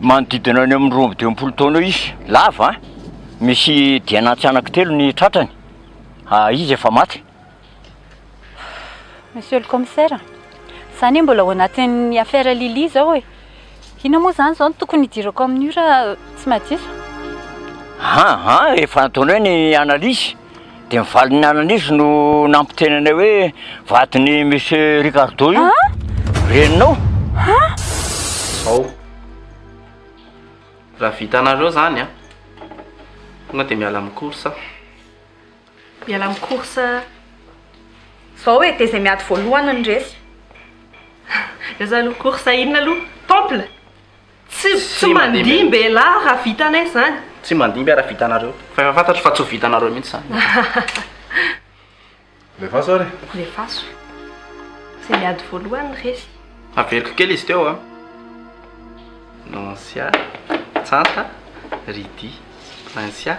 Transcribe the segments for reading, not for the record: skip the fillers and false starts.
Manodidina any amin'ny 52 taona eo izy, lava an, misy dian'antsy anankitelo ny tratrany, ah, izy efa maty. Monsieur le commissaire, za anie mbola ao anatin'ny affaire Lily izao e. Inona moa izany izao no tokony hidirako amin'io raha tsy mahadiso? Aha, efa nataonay ny analyse, dia ny valin'ny analyse no nampiteny anay hoe vadin'i Monsieur Ricardo io. Reninao? Zao. Raha vitanareo zany an, tonga dia miala amin'ny course aho. Miala amin'ny course zao e, dia izay miady voalohany no resy. Aiza aloha course inona aloha? Temple? Tsy tsy mandimby elah raha vitanay izany. Tsy mandimby aho raha vitanareo. Fa efa fantatro fa tsy ho vitanareo mihitsy izany. Alefaso ary e. Alefaso. Izay miady voalohany no resy. Averiko kely izy teo a. Noncia, Tsanta, Ridi, Princia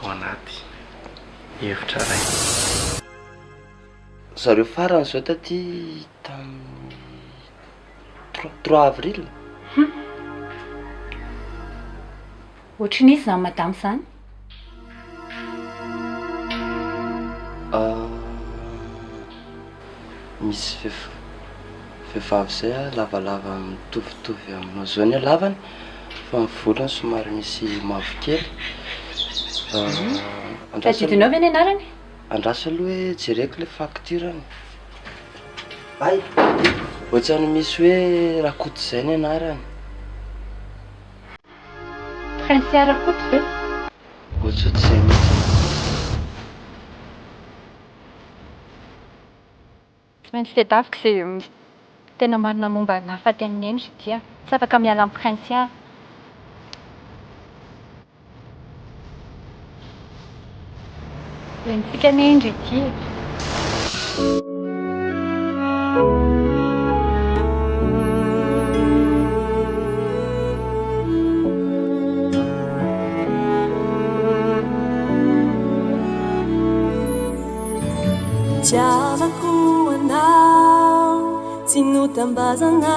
ao anaty hevitra iray. Zareo farany zao taty tamin'ny trois avril. Hum. Ohatrin'iza izany madama izany? Misy vehivavy izay a, lavalava mitovitovy aminao izao ny halavany fa ny volony somary misy mavokely. Andraso Tadidinao ve ny anarany? Andraso aloha hoe jereko le facture-ny. Hay! Ohatran'ny misy hoe Rakoto izay ny anarany. Princia Rakoto ve? Ohatsohatr'izay mihitsy. Tsy maintsy tedaviko izay tena marina momba ny nahafaty an'i Neny ry Dia. Tsy afaka miala amin'i Princia aho. Renintsika anie indry ity e. Tiavako anao tsy notambazana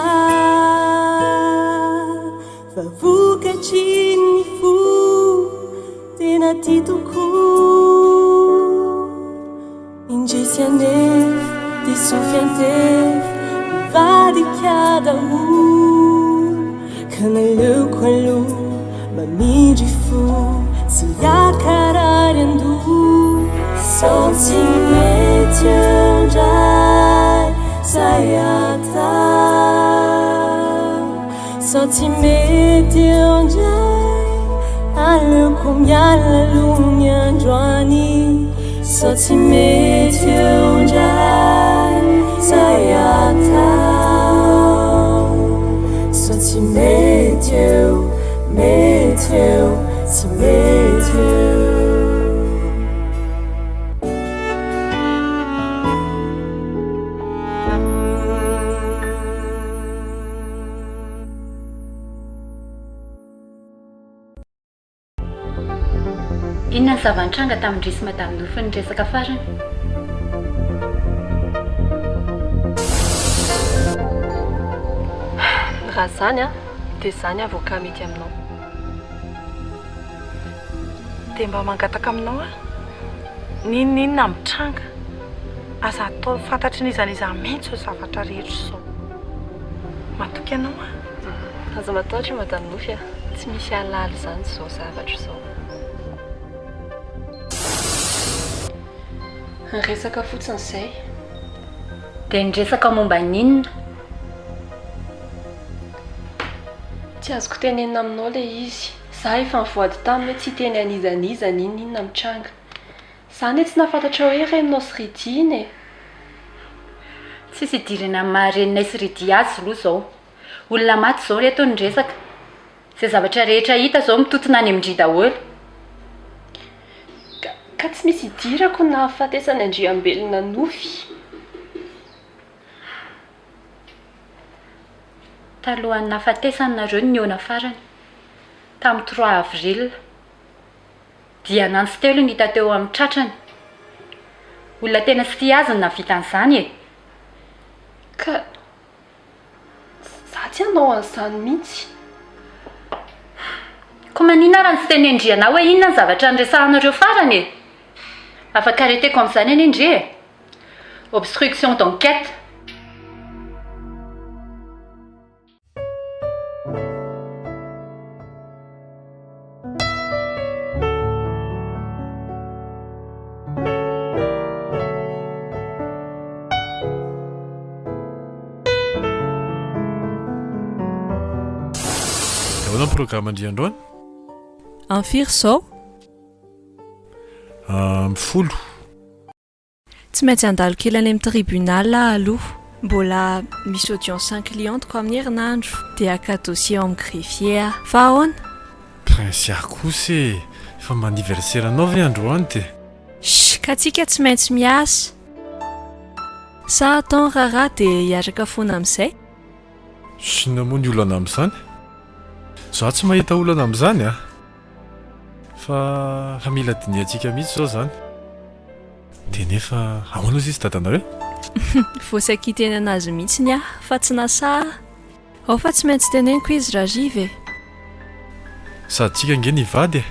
Fa vokatry ny fo tena tia tokoa Indrisy anefa diso fiantefa mivadika daholo Ka naleoko aloha mamindry fo tsy hiakarary an-doha Sao tsy mety eo indray zay atao Sao tsy mety eo indray Aleoko miala aloha ny androany Sao tsy mety eo indray Zay atao Sao tsy mety eo Mety eo Tsy mety eo. Inona ny zava-nitranga tamin-dry sy Madame Nofy niresaka farany? Raha izany an, dia izaho ny avocat mety aminao. Dia mba mangataka aminao aho, n'inon'inona mitranga, aza atao fantatry n'iza n'iza mihitsy izao zavatra rehetra izao. Matoky anao aho. Aza matahotra Madame Nofy a! Tsy misy hahalala izany izao zavatra izao. Niresaka fotsiny izay. Dia niresaka momba ny inona? Tsy azoko tenenina aminao ilay izy. Za efa nivoady taminy hoe tsy hiteny an'iza n'iza n'inon'inona mitranga. Za anie tsy nahafantatra hoe reninao sy Riddy iny e! Tsisy idirana amin'ny maha reninay sy Riddy azy aloha izao. Olona maty izao reto ny resaka. Izay zavatra rehetra hita izao mitotona any amin-dry daholo. Ka, ka tsy misy idirako ny nahafatesan'i Andriambelona Nofy. Talohan'ny nahafatesany nareo no nihaona farany. Tamin'ny trois avril. Dian'antsy telo no hita teo amin'ny tratrany. Olona tena tsy tia azy no nahavita an'izany e! Ka za tsy hanao an'izany mihitsy. Koa maninona ary no tsy tenenin-dry anah hoe inona ny zavatra niresahanareo farany e? Afaka arrêter-ko amin'izany anie ndry e! Obstruction d'enquête. Dia ahoana ny programme-ndry androany? Amin'ny firy izao? Amin'ny folo. Tsy maintsy handalo kely any amin'ny tribunal aho aloha. Mbola misy audience ny cliente-ko amin'ny herinandro. Dia haka dossier ao amin'ny greffier aho. Fa ahoana? Princia kosa e! Efa mba anniversaire anao ve androany dia. Shh! Ka tsika tsy maintsy miasa. Sa atao ny raharaha dia hiaraka foana amin'izay? Inona moa ny olana amin'izany? Izaho tsy mahita olana amin'izany a! Fa fa mila dinihantsika mihitsy izao izany. Dia nefa ahoana ozy izy dadanareo? Vao saika hiteny anazy mihitsiny aho fa tsy nasaha aho. Ao fa tsy maintsy teneniko izy rahariva e! Sady tsika ange nivady e!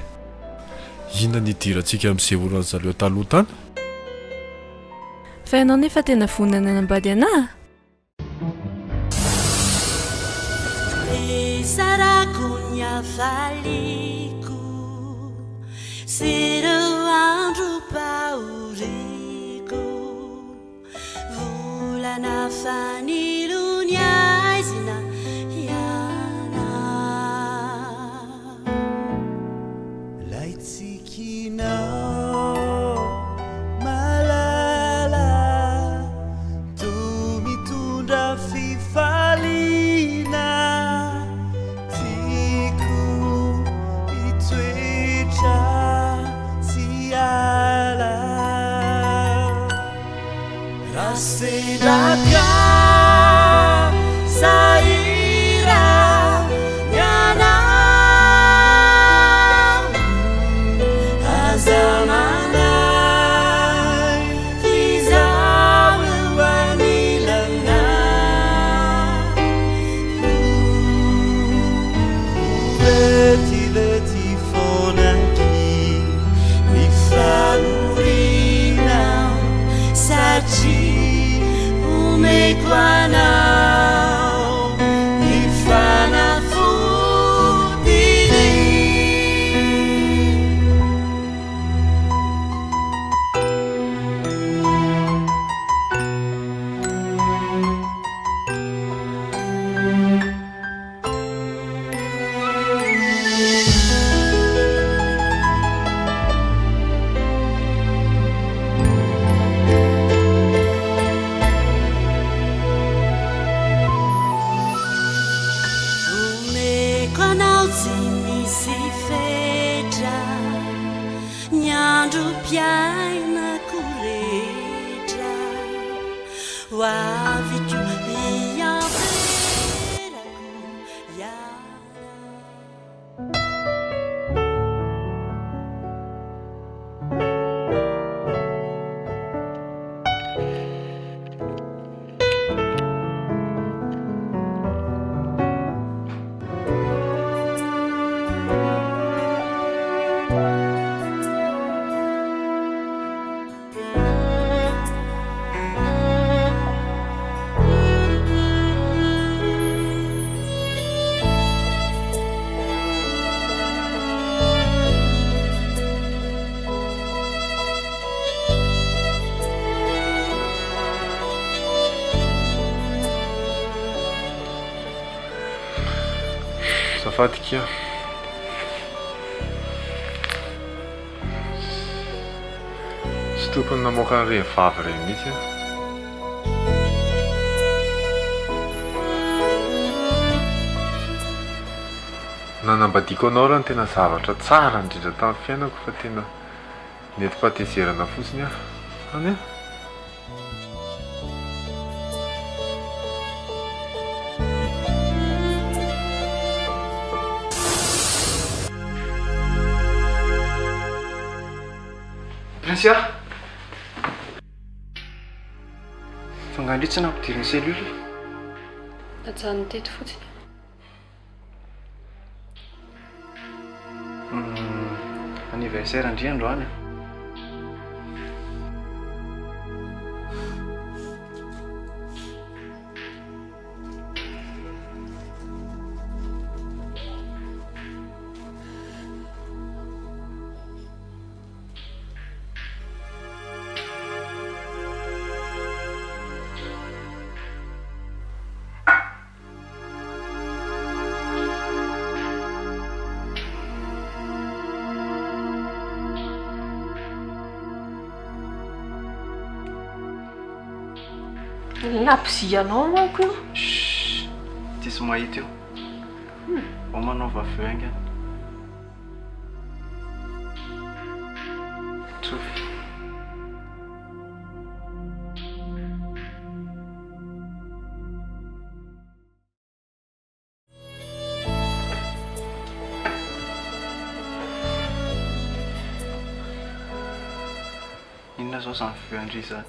Inona ny hidirantsika amin'izay oran'zareo taloha tany? Fa ianao nefa tena vonona ny hanambady anah? Hizarako ny hafaliako sy ireo androm-pahoriako. Volana fanilo ny haizina ianao. Lay tsikinao malala toa mitondra fifaliana tiako hitoetra tsy hiala raha sendra ka sahirana ianao aza manahy f'izaho eo anilanao Vetivety foana aky ny fahoriana satria omeko anao ny fanafodiny. Omeko anao tsy misy fetra ny androm-piainako rehetra ho aviko hianterako ianao. Azafady kia. Tsy tokony namoaka an'ireny vavy ireny mihitsy aho. Nanambadiako anao raha ny tena zavatra tsara indrindra tamin'ny fiainako fa tena nentim-pahatezerana fotsiny aho. Any an! Princia! Fa nga ndry tsy nampidiriny cellule? Najanony teto fotsiny aho. Anniversaire ndry androany a. Labozianao manko io. Chut, tsisy mahita io. Vao manaova vœux haingana. Tsofy. Inona zao zany vœux an-dry zany?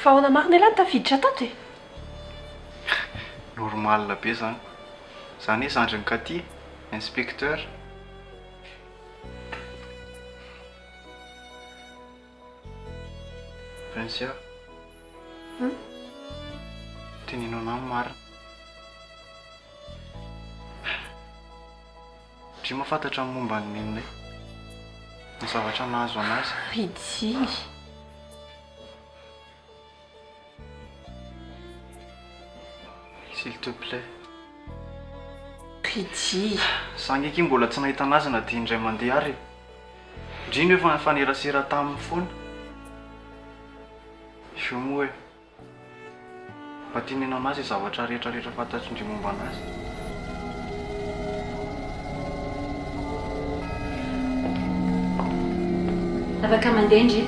Fa ahoana marina elah no tafiditra tato e? Normal be zany. Zany hoe zandrin'i Katy, inspecteur. Princia, teneno anah ny marina. Ndry mahafantatra ny momba an'i neninay. Ny zavatra nahazo anazy. Ity. S'il te plait. Ity. Za nge akia mbola tsy nahita anazy na dia indray mandeha ary e. Ndry no efa nifanerasera taminy foana. Io moa e. Mba teneno anazy izay zavatra rehetra rehetra fantatry ndry momba anazy. Afaka mandeha ndry.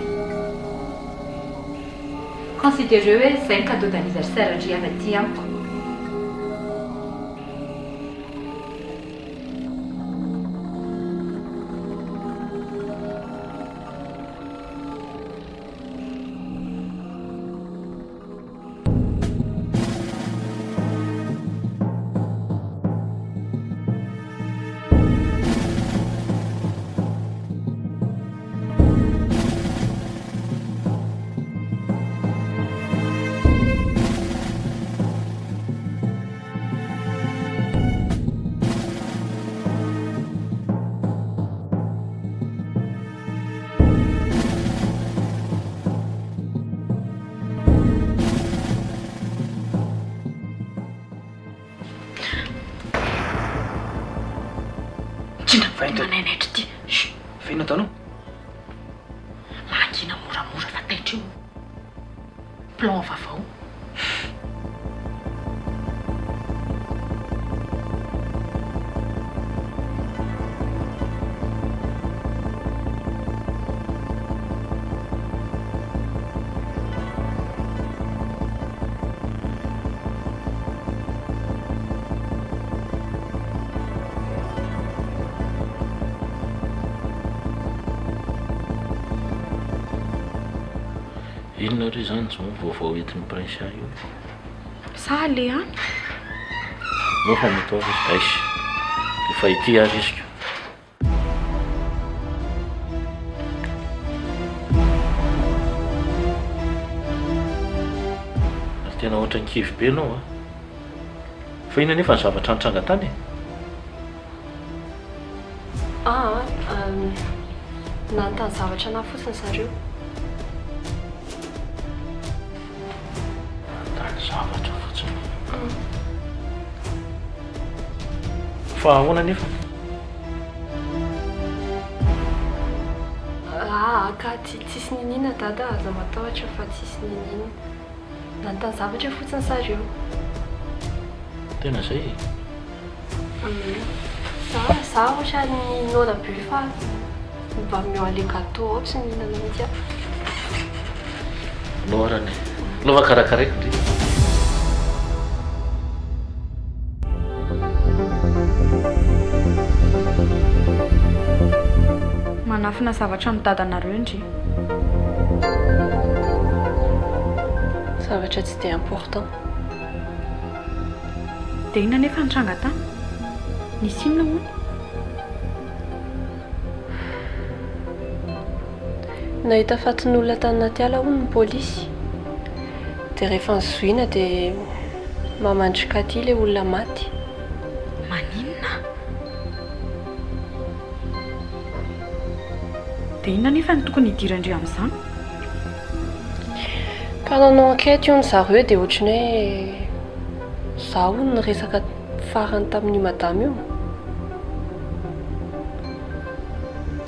Considérez hoe izay ny cadeau d'anniversaire ndry avy aty amiko. Inona Fa inona manainaitra ity? Chut. Fa inona ataonao? Mangina moramora fa taitra io. Plan vaovao. Inona re izany izao vaovao entin'i Princia io? Sa aleha any? Nao fa mety ho avy izy. Aish. Efa ity ary izy ko. Ary tena ohatran'ny kivy be ianao an. Fa inona anefa ny zavatra nitranga tany e? Aa, nanontany zavatra anah fotsiny zareo. Nanontany zavatra fotsiny? Fa ahoana anefa? Aa, ka tsisy niniana dada, aza matahotra fa tsisy niniana. Nanontany zavatra fotsiny zareo. Tena zay e? Za, za ohatran'ny noana be fa mba omeo an'le gâteau ao tsy nihinana mihitsy aho. Aleo arany e. Aleo fa karakaraiko ndry. Manafina zavatra amin'ny dadanareo ndry. Zavatra tsy dia important. Dia inona anefa ny tranga tany? Nisy inona hono? Nahita fatin'olona tany anaty ala hono ny polisy. Dia rehefa nozohiana dia maman-dry Cathy ilay olona maty. Maninona? Dia inona anefa no tokony hidiran-dry amin'izany? Ka nanao enquête hono zareo dia ohatran'ny hoe izaho hono niresaka farany tamin'io madama io.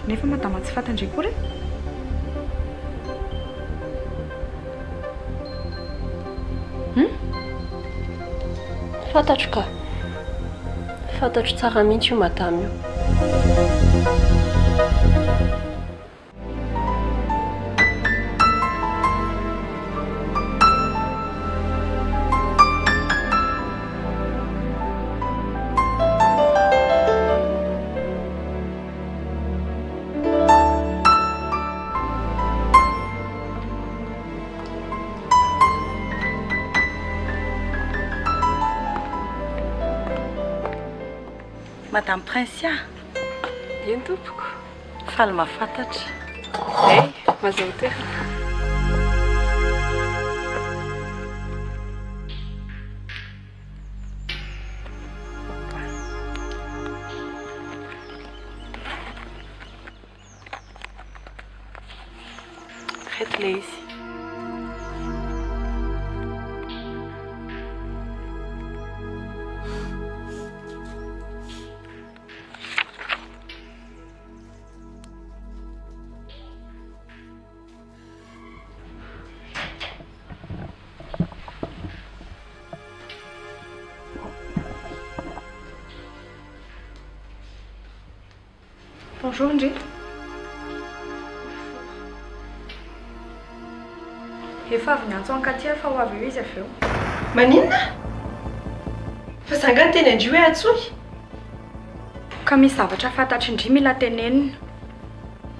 Nefa madama tsy fatan-dry akory e! Hum? Fantatro ka. Fantatro tsara mihitsy io madama io. Madame Princia. Eny tompoko. Faly mahafantatra. Hey, mazoa toerana. Reto le izy. Bonjour ndry. Efa avy niantso an'i Katia fa ho avy eo izy avy eo. Maninona? Fa za nga niteny an-dry hoe antsoy? Ka misy zavatra fantatry ndry mila tenenina.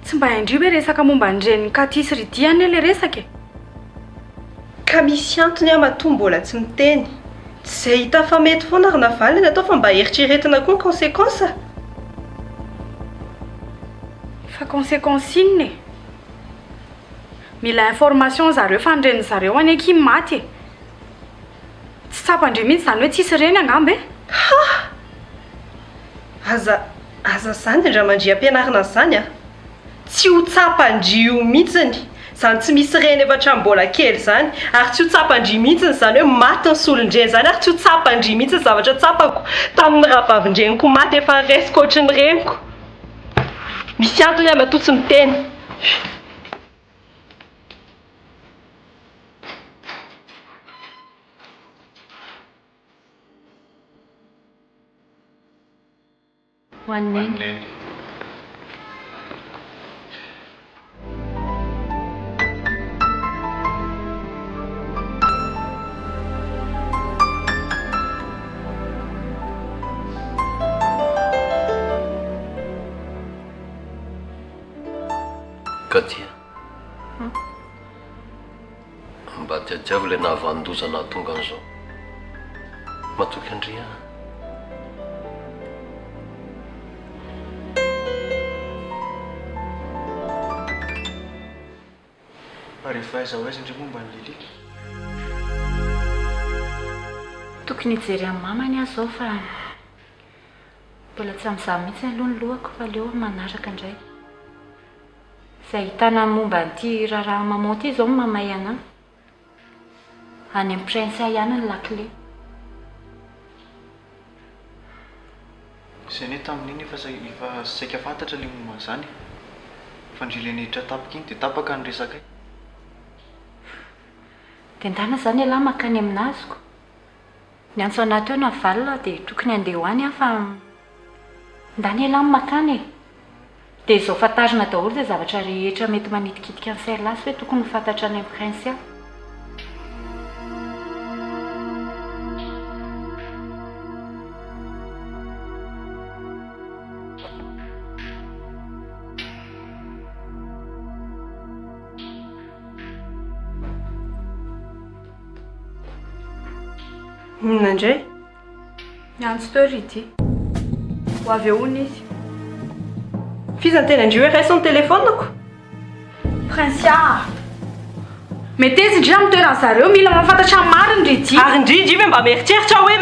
Tsy mba hain-dry hoe resaka momba ny renin'i Katia sy Ry Dia anie le resaka e! Ka misy antony aho matoa mbola tsy miteny. Tsy izay hita fa mety foana ry Navalona ny atao fa mba eritreretina koa ny consequence a! Fa consequence inona e? Mila information zareo fa ny renin zareo anie akia maty e! Tsy tsapan-dry mihitsy izany hoe tsisy reny angamba e! Ha! Aza, aza zany Andriamandria ampianarina an'izany a! Tsy ho tsapan-dry io mihitsiny izany tsy misy reny efa hatramin'ny mbola kely izany, ary tsy ho tsapan-dry mihitsiny izany hoe maty ny solon-dreny izany, ary tsy ho tsapan-dry mihitsy ny zavatra tsapako tamin'ny rahavavin-dreniko maty efa raisiko ohatry ny reniko. Misy antony aho matoa tsy miteny. Ho an'i Neny. Katia. Mba tadiavo ilay nahavanon-doza nahatonga an'izao. Matoky an-dry aho. Ary efa aiza ho aiza ndry momba an'i Lily? Tokony hijery an'i mamany aho izao fa mbola tsy amin'izany mihitsy aloha ny lohako fa aleo aho manaraka indray. Izay ahitana ny momba an'ity raharaha maman ity izao no mamay anà. Any amin'i Princia ihany ny lakile. Izay anie tamin'iny efa efa saika fantatra ilay momba an'izany e. Fa ndry ilay niditra tapaka iny dia tapaka ny resakay. Dia ndana izany ialahy mankany amin'azoko. Niantso anà teo Navalona dia tokony handeha ho any aho fa ndana ialahy no mankany e. Dia izao fantarina daholo izay zavatra rehetra mety manitikitika ny sain'lah sy hoe tokony ho fantatra any amin'i Princia. Inona indray? Niantso teo ry Ity. Ho avy eo hono izy. F'iza no tena ndry hoe raiso ny telefaoniko? Princia a! Meteza ndry amin'ny toeran'ny zareo, mila mahafantatra ny marina ry Ity. Ary ndry ndry ve mba mieritreritra hoe.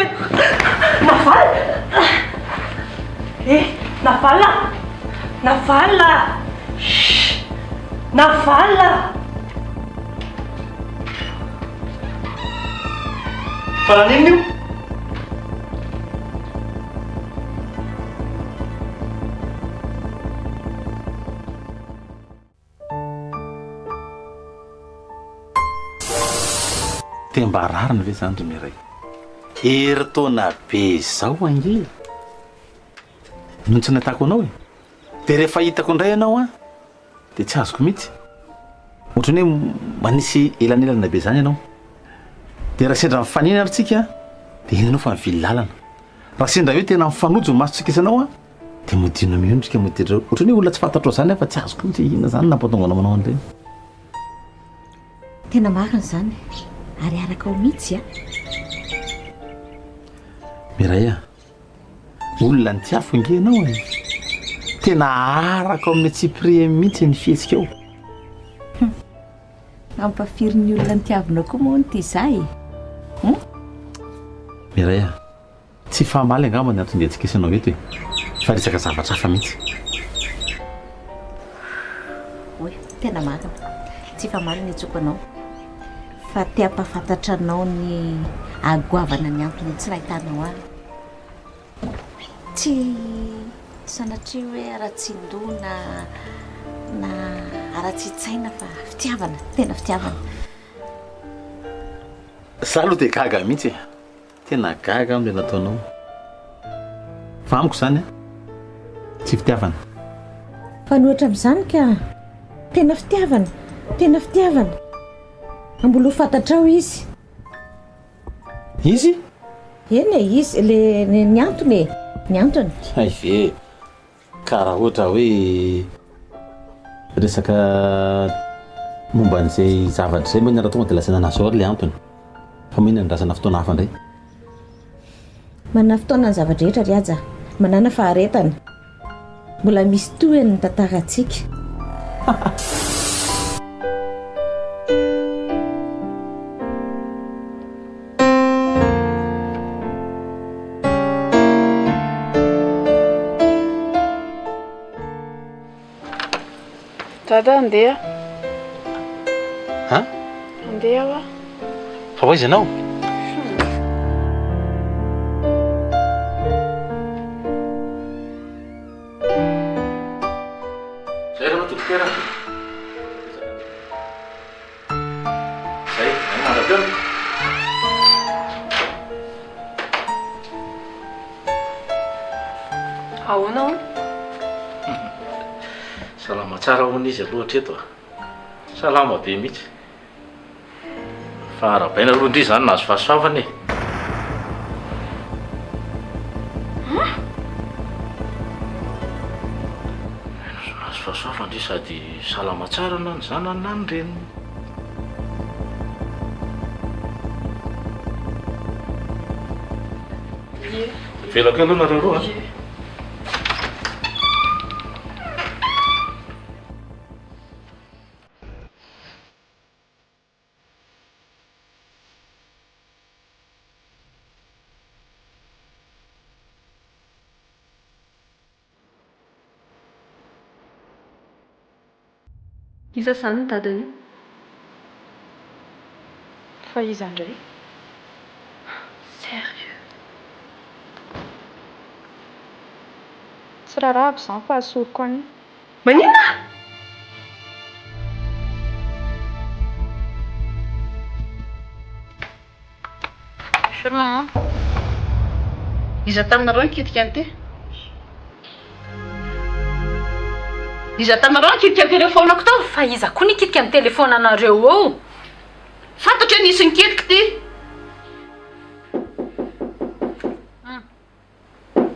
Naval! Eh! Naval a! Naval a! Chut! Naval a! Fa naninona io? Dia mba rariny ve izany ry Mireille? Herintaona be izao ange no tsy nahitako anao e! Dia rehefa hitako indray ianao an, dia tsy azoko mihitsy. Ohatran'ny hoe manisy elanelana be izany ianao. Dia raha sendra mifanena ary tsika dia iny ianao fa mivily lalana. Raha sendra hoe tena mifanojo ny masontsika sy ianao an, dia modiana miondrika mody ohatran'ny hoe olona tsy fantatrao izany aho fa tsy azoko mihitsy hoe inona izany nampatonga anao manao an'ireny. Tena marina izany ary arakao mihitsy a! Mireille a! Olona nitiafo ange ianao e! Tena araka ao amin'ny antsipiriany mihitsy ny fihetsikao. Hum. Ampafirin'ny olona nitiavinao koa moa ny tia za e! Hum. Mireille a! Tsy hifamaly angamba ny anton-diantsika eto e! Fa resaka zavatra hafa mihitsy. Oy, tena marina. Tsy hifamaly ny antsoko anao. Fa te hampahafantatra anao ny hagoavana ny antony tsy nahitanao ahy. Tsy sanatria hoe haratsian-doha na na haratsian-tsaina fa fitiavana, tena fitiavana. Za aloha dia gaga mihitsy e! Tena gaga aho amin'ilay nataonao. Fa amiko izany an, tsy fitiavana. Fanohitra amin'izany ka! Tena fitiavana! Tena fitiavana! Mbola ho fantatrao izy. Izy? Eny e, izy, le, ny antony e, ny antony. Hay ve e! Ka raha ohatra hoe resaka momba an'izay zavatra izay moa ny raha tonga dia lazaina an'azy ao ary ilay antony. Fa moa inona andrasana fotoana hafa indray? Manana fotoana ny zava-drehetra ry Haja. Manàna faharetana. Mbola misy tohiny ny tantarantsika. Dada andeha. An? Andeha aho. Fa ho aiza ianao? Zay ramatoa dokotera. Zay, any mandra-peo. Ahoana hono? Salama tsara hono izy aloha hatreto a. Salama be mihitsy. Fa arahabaina aloha ndry izany nahazo fahasoavana e. Nahazo fahasoavana ndry sady salama tsara na ny zanany na ny reniny. Avelako eo aloha nareo roa a. Iza izany ny dadany io? Fa iza indray? Sérieux? Tsy raharahako izany fa asoriko any. Maninona? Bonjour maman. Iza taminareo nikitika an'ity? Iza taminareo nikitika ny telefaonako tao? Fa iza koa nikitika ny telefaonanareo eo? Fantatro hoe nisy nikitika ity.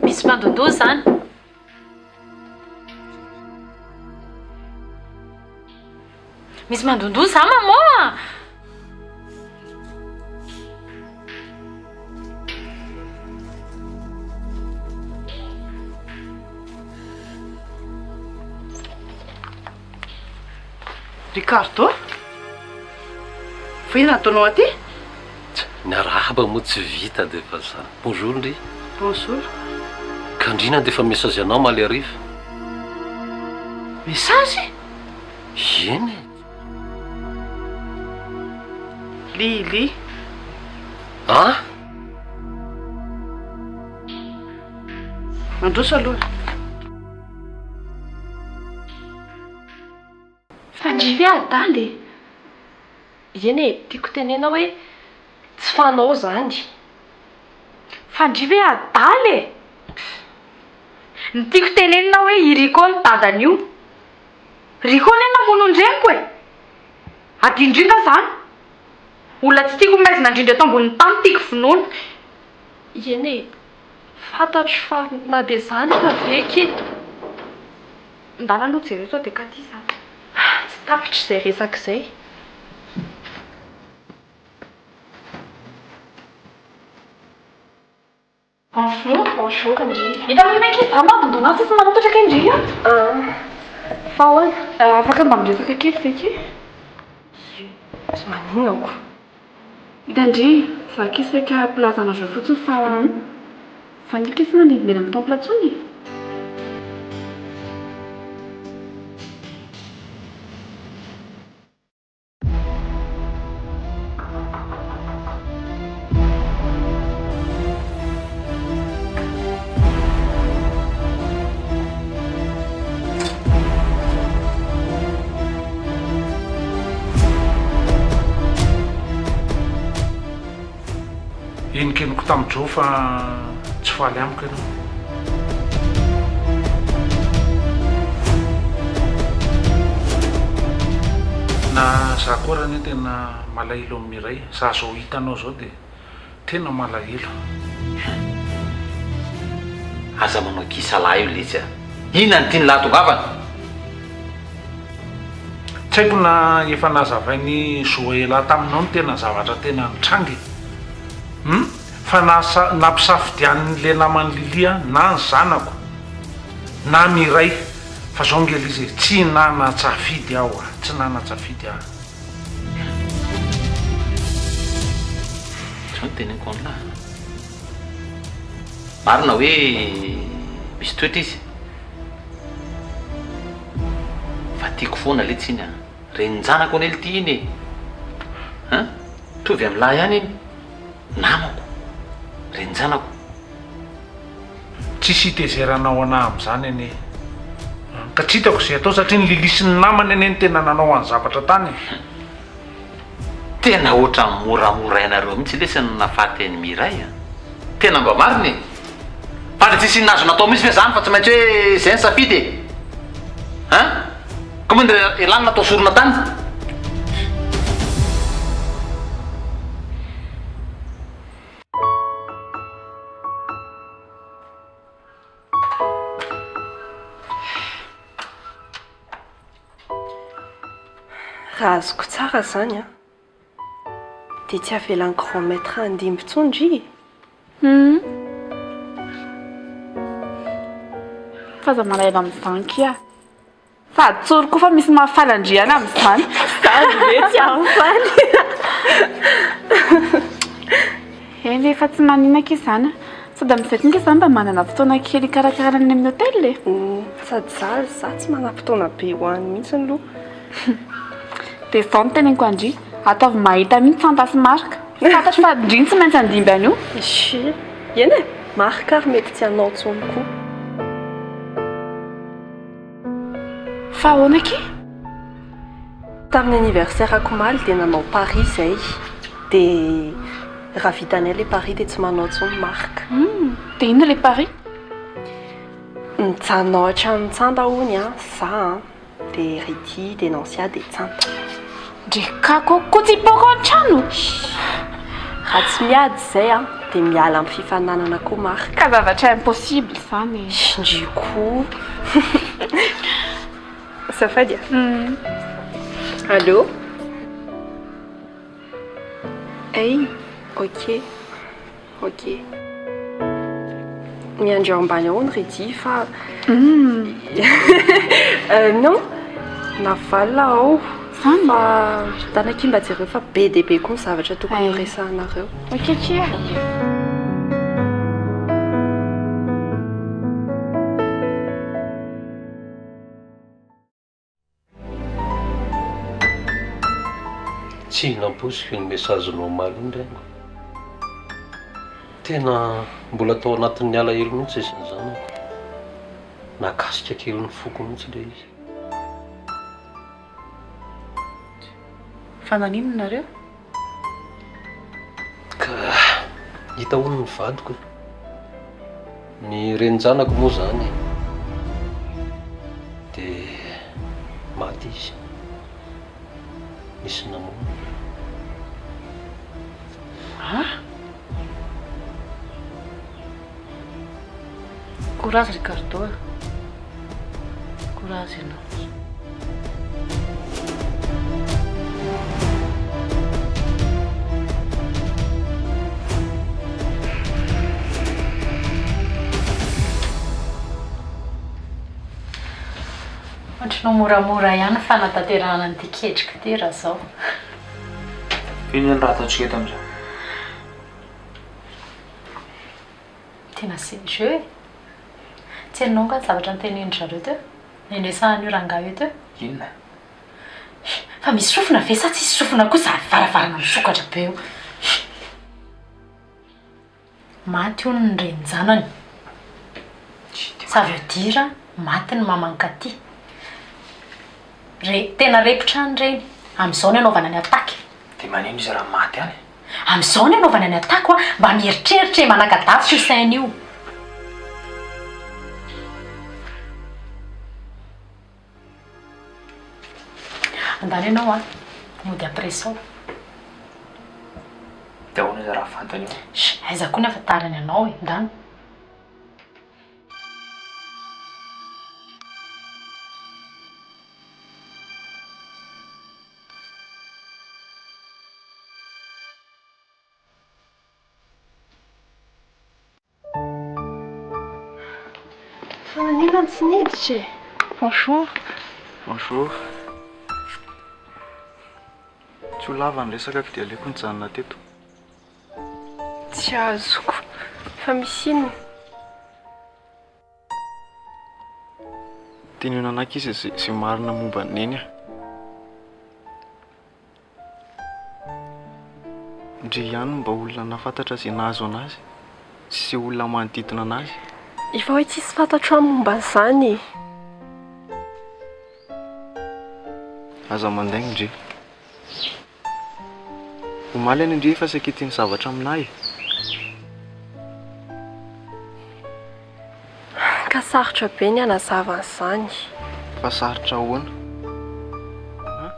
Misy mpandondoa izany. Misy mandondoa za maman a! Ricardo? Fa inona ataonao aty? Ny arahaba moa tsy vita dia efa za. Bonjour ndry. Bonjour. Ka ndry nandefa message anao omaly hariva. Message? Eny e. Lily. An? Mandroso aloha. Fa ndry ve adala e? Eny e, tiako tenena hoe tsy fanao zany. Fa ndry ve adala e? Ny tiako tenenina hoe i Rico no dadan'io. Rico anie namono ny reniko e! Adino nga zany? Olona tsy tiako maizina indrindra eto ambonin'ny tany tiako vonoina. Eny e, fantatro fa na dia zany aza ve akia. Ndana aloha jereo sao dia Cathy izany. Tsy tapitra izay resaka izay. Bonjour. Bonjour ndry. Hitanao ve akia za mba dondona tsisy manokatra kay ndry a. Fa ahoana? Afaka mba miresaka kely ve akia? Ie. Tsy maninona ko. Hitan-dry, za akia saika hampilaza anareo fotsiny fa za ange akia tsy mandehandeha any amin'ny temple intsony e. Henonkenoko tamin'i Joe fa tsy faly amiko ianao. Na za koa ary anie tena malahelo amin'i Mireille. Za zao hitanao zao dia Tena malahelo. Hum. Aza manao kisa lahy io letsy a. Inona no tian'lah atongavana? Tsy haiko na efa nazavain'i Zoela taminao ny tena zavatra tena nitranga e. Hum. Fa na nampisafidianin'le naman'i Lily aho na ny zanako na Miray. Fa zao nge l'izy e, tsy nanan-tsafidy aho a, tsy nanan-tsafidy aho. Zao no teneniko aminà. Marina hoe misy toetra izy. Fa tiako foana letsy iny an. Renin-janako anie lty iny e. An? Mitovy amin'lah ihany iny. Namako. Renin-janako. Tsisy hitezeranao anah amin'izany anie an! Ka tsy hitako izay atao satria ny Lily sy ny namany anie no tena nanao any zavatra tany e! Tena ohatran'ny moramorainareo mihitsy lesy ny nahafaty an'i Miray an! Tena mba marina e! Fa le tsisy inona azo natao mihitsy ve zany fa tsy maintsy hoe zay ny safidy e! An! Ka moa elah no natao sorona tany? Raha azoko tsara izany an, dia tsy avelan'ny grand maître handimby intsony ndry e! Hum. Fa aza malahelo amin'izany kia. Sady tsory koa fa misy mahafaly an-dry ihany amin'izany. Sady ve tsy hahafaly. Eny e, fa tsy maninona akia izany a. Sady amin'izay koa ange za mba manana fotoana kely hikarakarana any amin'ny hôtel e. Sady za, za tsy manam-potoana be ho any mihitsy aloha. Dia izao no teneniko an-dry, ataovy mahita mihitsy Fanta sy Marc. Fantatro fa ndry no tsy maintsy handimby an'io. Shh, eny e, Marc ary mety tsy hanao intsony koa. Fa ahoana akia? Tamin'ny anniversaire-ko omaly dia nanao pari izay. Dia raha vitanay ilay pari dia tsy manao intsony Marc. Hum, dia inona ilay pari? Mijanona ao an-tranon'i Tsanta hono an, za an, dia Ricky, dia Nancia, dia Tsanta. Ndry kako, koa tsy hipoaka ao an-trano? Raha tsy miady izay an, dia miala amin'ny fifaninanana koa Marc. Ka zavatra impossible izany e. Ndry koa. Azafady a. Allô? Hey, ok. Ok. Miandry ao ambany ao ny Ridy fa non, navalona ao. Zany? Fa ndana akia mba jereo fa be dia be koa ny zavatra tokony ho resahanareo. Ok akia. Tsy nampoiziko iny message-nao omaly iny reniko. Tena mbola tao anatin'ny alahelo mihitsy izy sy ny zanako. Nahakasika kely ny foko mihitsy ilay izy. Fa naninona nareo? Ka hita hono ny vadiko e. Ny renin-janako moa izany dia maty izy. Nisy namono. Ah! Courage Ricardo a! Courage ianao. Ohatry ny ho moramora ihany ny fanatanterahana an'ity ketrika ity raha izao. Inona ny raha ataontsika eto amin'izao? Tena sérieux e! Tsy henonao angaha ny zavatra notenenin-dry zareo teo? Ny niresahan'io rangahy io teo? Inona? Fa misy sofina ve sa tsisy sofina koa izany varavarana misokatra be io? Maty hono ny renin-janany. Ça veut dire maty ny maman'i Katy. Re, tena repotra any ireny. Amin'izao ny anaovana ny attaque. Dia manino izy raha maty any? Amin'izao ny anaovana ny attaque hoa, mba mieritreritra e, manaka-davitra io saina io. Andany ianao an, mody après sao. Dia ahoana izy raha fantany eo? Sh, aiza koa ny ahafantarany anao e, ndany. Fa naninona no tsy niditra e? Bonjour. Bonjour. Tsy ho lava ny resaka ko dia aleoko nijanona teto. Tsy azoko. Fa misy inona? Teneno an'aky izy izay marina momba an'i Neny ah. Ndry ihany no mba olona nahafantatra izay nahazo an'azy sy izay olona manodidina an'azy. Efa hoe tsisy fantatro aho momba an'izany e. Aza mandainga ndry. Omaly anie ndry efa saika hiteny zavatra aminà e. Ka sarotra be ny hanazava an'izany. Fa sarotra ahoana? An?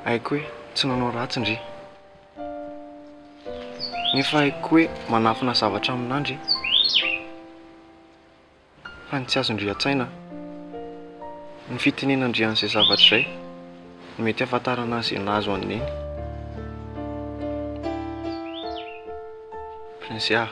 Haiko hoe tsy nanao ratsy ndry. Nefa haiko koa hoe manafina zavatra aminà ndry. Fa ny tsy azon-dry an-tsaina, ny fitenenan-dry an'izay zavatra izay no mety hahafantarana izay nahazo an'i Neny. Princia.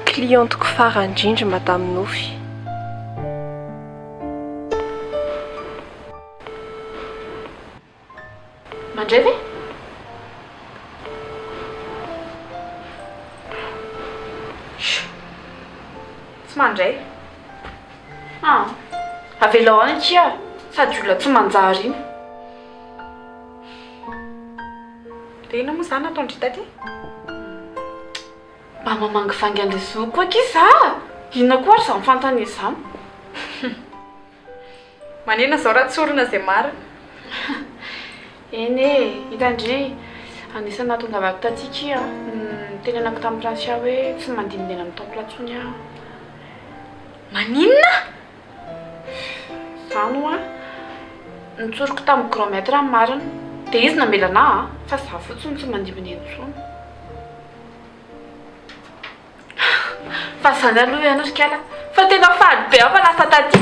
Cliente-ko farany indrindra Madame Nofy. Mandray ve? Tsy mandray. Ah, avelao any akia, sady olona tsy manjary iny. Dia inona moa izany nataon-dry taty? Mba mamangivangy an'ilay zokiko akia za! Inona koa ary izany fanontaniana izany? Manina izao raha tsorina izay marina. Eny e, hitan-dry, anisan'ny nahatongavako taty kia an, nitenenako tamin'i Francia hoe tsy mandininena amin'ny temple intsony aho. Maninona? Izany hoa, notsoriko tamin'ny grand maître ny marina, dia izy namela anà an, fa izaho fotsiny tsy mandimbinena intsony. Fa zany aloha ihany ry kala fa tena faly be aho fa lasa taty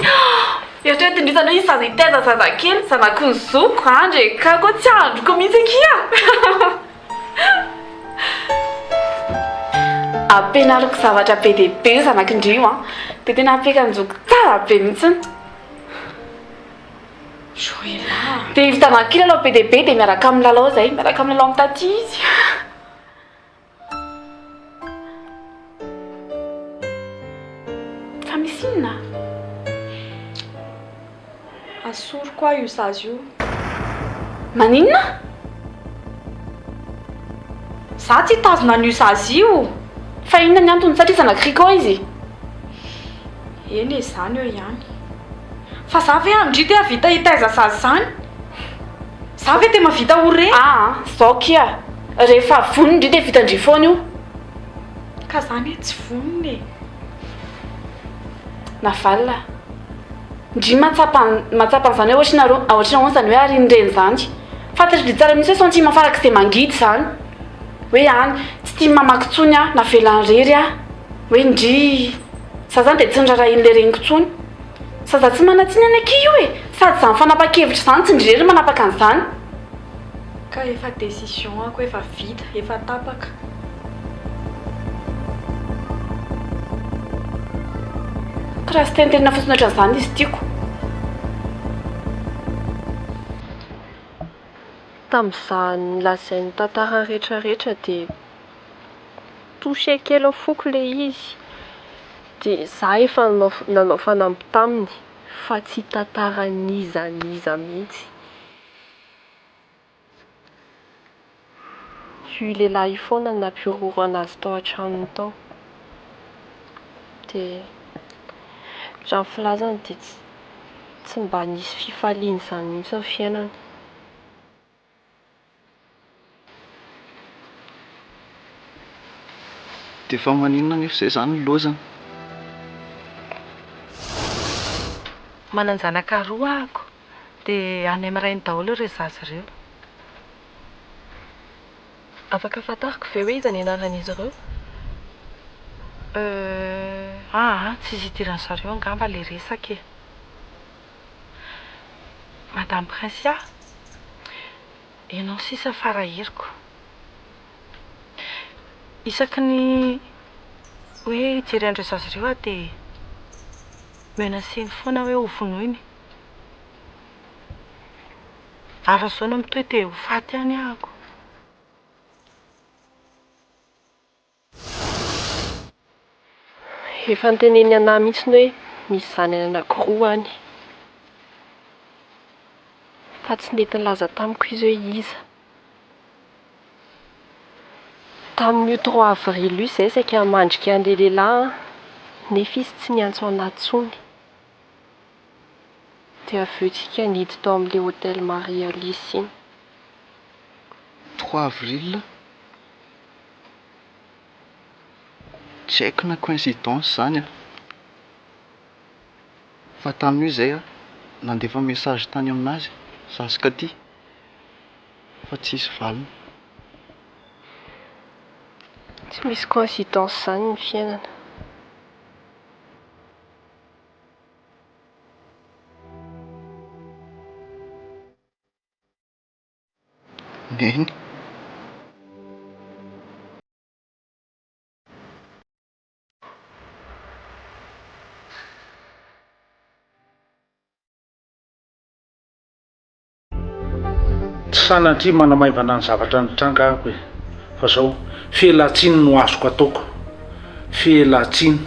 Eritrereto indry zany hoe hisy zaza hitaiza zazakely zanaky ny zokiko andry e ka koa tsy andriko mihitsy akia. Ampianariko zavatra be dia be io zanak'i ndry io an! Dia tena ampiakanjoko tsara be mihitsiny. Joella a! Dia hividianako kilalao be dia be dia miaraka milalao izay, miaraka milalao amin'i taty izy. Fa misy inona? Asoriko aho io zaza io. Maninona? Za tsy hitazona an'io zaza io. Fa inona ny antony? Satria zanak'i Rico izy? Eny e, izany eo ihany. Fa za ve amin-dry te hahavita hitaiza zaza izany? Za ve te mahavita ho reny? Aa, zao kia, rehefa vonona ndry dia vitan-dry foana io. Ka za anie tsy vonona e. Navalona. Ndry mahatsapa mahatsapa an'izany hoe ohatry ny ohatry ny ahoana izany hoe arian'ny reny izany. Fantatry ndry tsara mihitsy hoe sentiment farak'izay mangidy izany. Hoe any, tsy tian'ny mamako intsony aho, navelany irery aho. Hoe ndry, za zany dia tsy nirarahian'ilay reniko intsony. Zaza tsy manan-tsiny any akia io e! Sady izany fanapahan-kevitra izany tsy ndry irery no manapaka an'izany. Ka efa décision ako efa vita, efa tapaka. Ka raha tsy tenitenena fotsiny ohatran'izany izy tiako. Tamin'izaho nolazainy tantara rehetra rehetra dia touché kely ny foko ilay izy. Dia izaho efa nanao fanamby taminy fa tsy hitantara an'iza n'iza mihitsy. Io lehilahy io foana no nampihorohoro an'azy tao an-tranony tao. Dia raha ny filazany dia tsy tsy mba nisy fifaliana izany mihitsy ny fiainany. Dia fa maninona anefa izay izany ny lozany? Manan-janaka roa ahako dia any amin'ny rainy daholo ireo zaza ireo. Afaka fantariko ve hoe iza ny anaran'izy ireo? Euh, aa, tsisy idiran-dry zareo angamba ilay resaka e. Madame Princia, ianao sisa fara heriko. Isaky ny hoe hijery an'ireo zaza ireo aho dia menacer-ny foana hoe hovonoiny. Ary raha izao no mitohy dia ho faty ihany ahako. Efa noteneniny anah mihitsy hoe misy zanany anakiroa any. Fa tsy nety nilaza tamiko izy hoe iza. Tamin'io trois avril io izay saika hamandrika an'ilay lehilahy aho, nefa izy tsy niantso anah intsony. Dia avy eo tsika nidy tao amin'ilay hotel Marie Alice iny. Trois avril? Tsy haiko na coïncidence izany an! Fa tamin'io izay aho nandefa message tany aminazy za sy Katy fa tsisy valiny. Tsy misy coïncidence izany ny fiainana. Neny. Tsy sanatria manamaivana ny zavatra nitranga aho e, fa zao, fialantsiny no azoko ataoko, fialantsiny,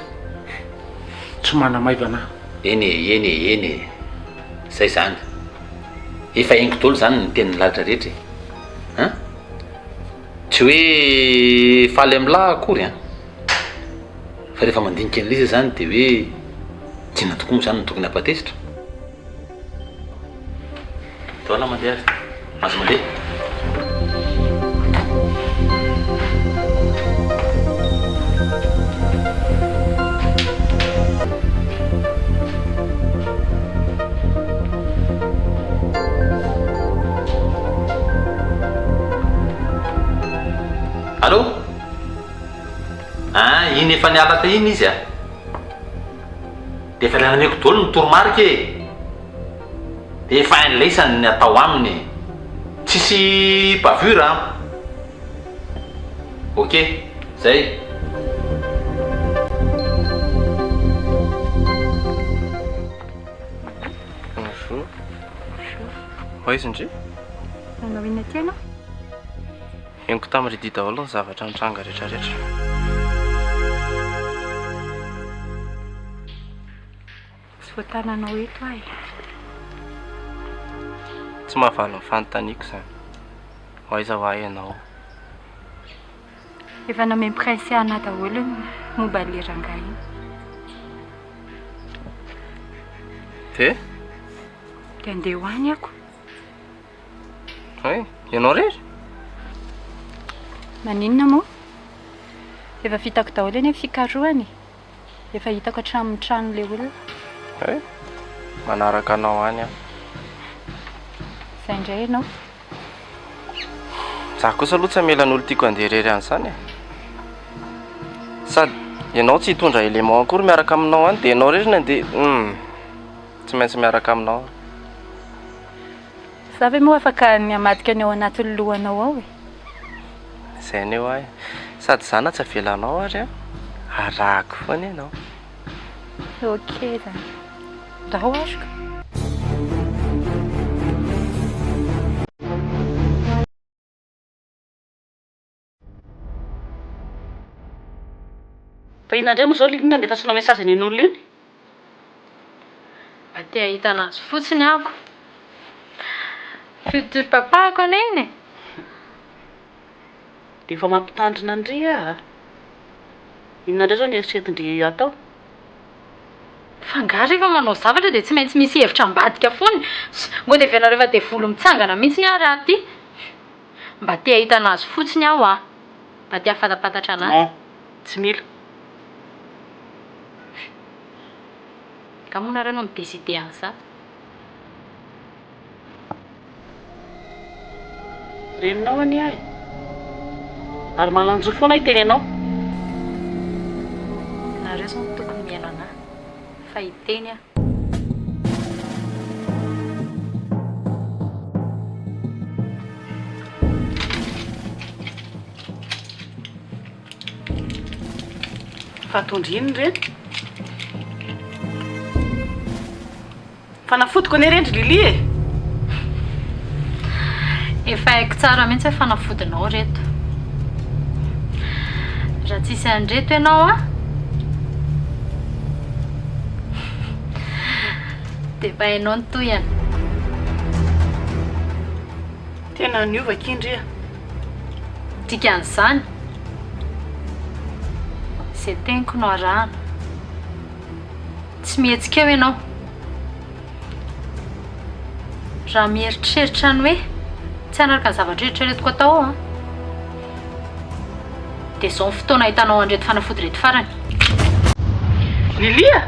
tsy manamaivana aho. Eny e, eny e, eny e. Zay zany. Efa henoko daholo zany ny tenin'ny lalitra rehetra e. An? Tsy hoe faly amin'lah akory an. Fa rehefa mandinika an'ilay izy zany dia hoe inona tokoa moa zany no tokony hampatezitra? Taona mandeha aza. Azo mandeha. Allô? Ah, iny efa niala teo iny izy ah. Dia efa nameko daholo ny toromarika e. Dia efa hain'laisany ny atao aminy e. Tsisy bavure an. Ok, zay. Ho aiza ndry? Nanao inona aty ianao? Henoko tamin'i Riddy daholo ny zavatra nitranga rehetrarehetra. Tsy voatananao eto aho e. Tsy mahavaly ny fanontaniako izany. Ho aiza ho ahy ianao? Efa nomen'i Prince anah daholo ny momba an'ilay rangahy iny. Dia? Dia andeha ho any ako. Hay, ianao irery? Maninona moa? Efa vitako daholo anie ny fikarohana e. Efa hitako hatramin'ny tranon'ilay olona. Hay, manaraka anao any aho. Izay indray ianao. Za kosa aloha tsy hamela ny olon-tiako handeha irery any izany e. Sady ianao tsy hitondra élément akory miaraka aminao any dia ianao irery no handeha, hum, tsy maintsy miaraka aminao aho. Za ve moa afaka ny hamadika ny ao anatin'ny lohanao ao e? Izay anie hoa e. Sady za na tsy avelanao ary an, arahako foana ianao. Ok zany. Ndao ary ka. Fa inona indray moa izao Lily no nandefasanao message an'iny olona iny? Mba te hahita anazy fotsiny aho ko. Futur papa-ko anie iny e! Dia efa mampitandrina an-dry aho a! Inona indray izao no eritreretin-dry hatao? Fa angaha rehefa manao zavatra dia tsy maintsy misy hevitra ambadika foana e! Ngo dia heverina rehefa devoly mitsangana mihitsy aho raha ity. Mba te hahita anazy fotsiny aho a! Mba te hahafantapantatra anazy. Non, tsy mila. Nga moa nareo no mi-decider an'izany? Reninao anie aho e! Ary manan-jo foana hiteny anao. Nareo izao no tokony mihaino anah fa hiteny aho. Fa atondro inona ireny? Fanafodiko anie ireny ry Lily e! Efa haiko tsara mihitsy hoe fanafodinao ireto. Raha tsisy an'ireto ianao an, dia efa hainao ny tohiny. Tena niova akia ndry a! Dikan'izany, izay teniko no arahana. Tsy mihetsika eo ianao. Raha mieritreritra ny hoe tsy hanaraka ny zavatra eritreretiko atao aho an, dia izao ny fotoana ahitanao an'ireto fanafody ireto farany. Lily a!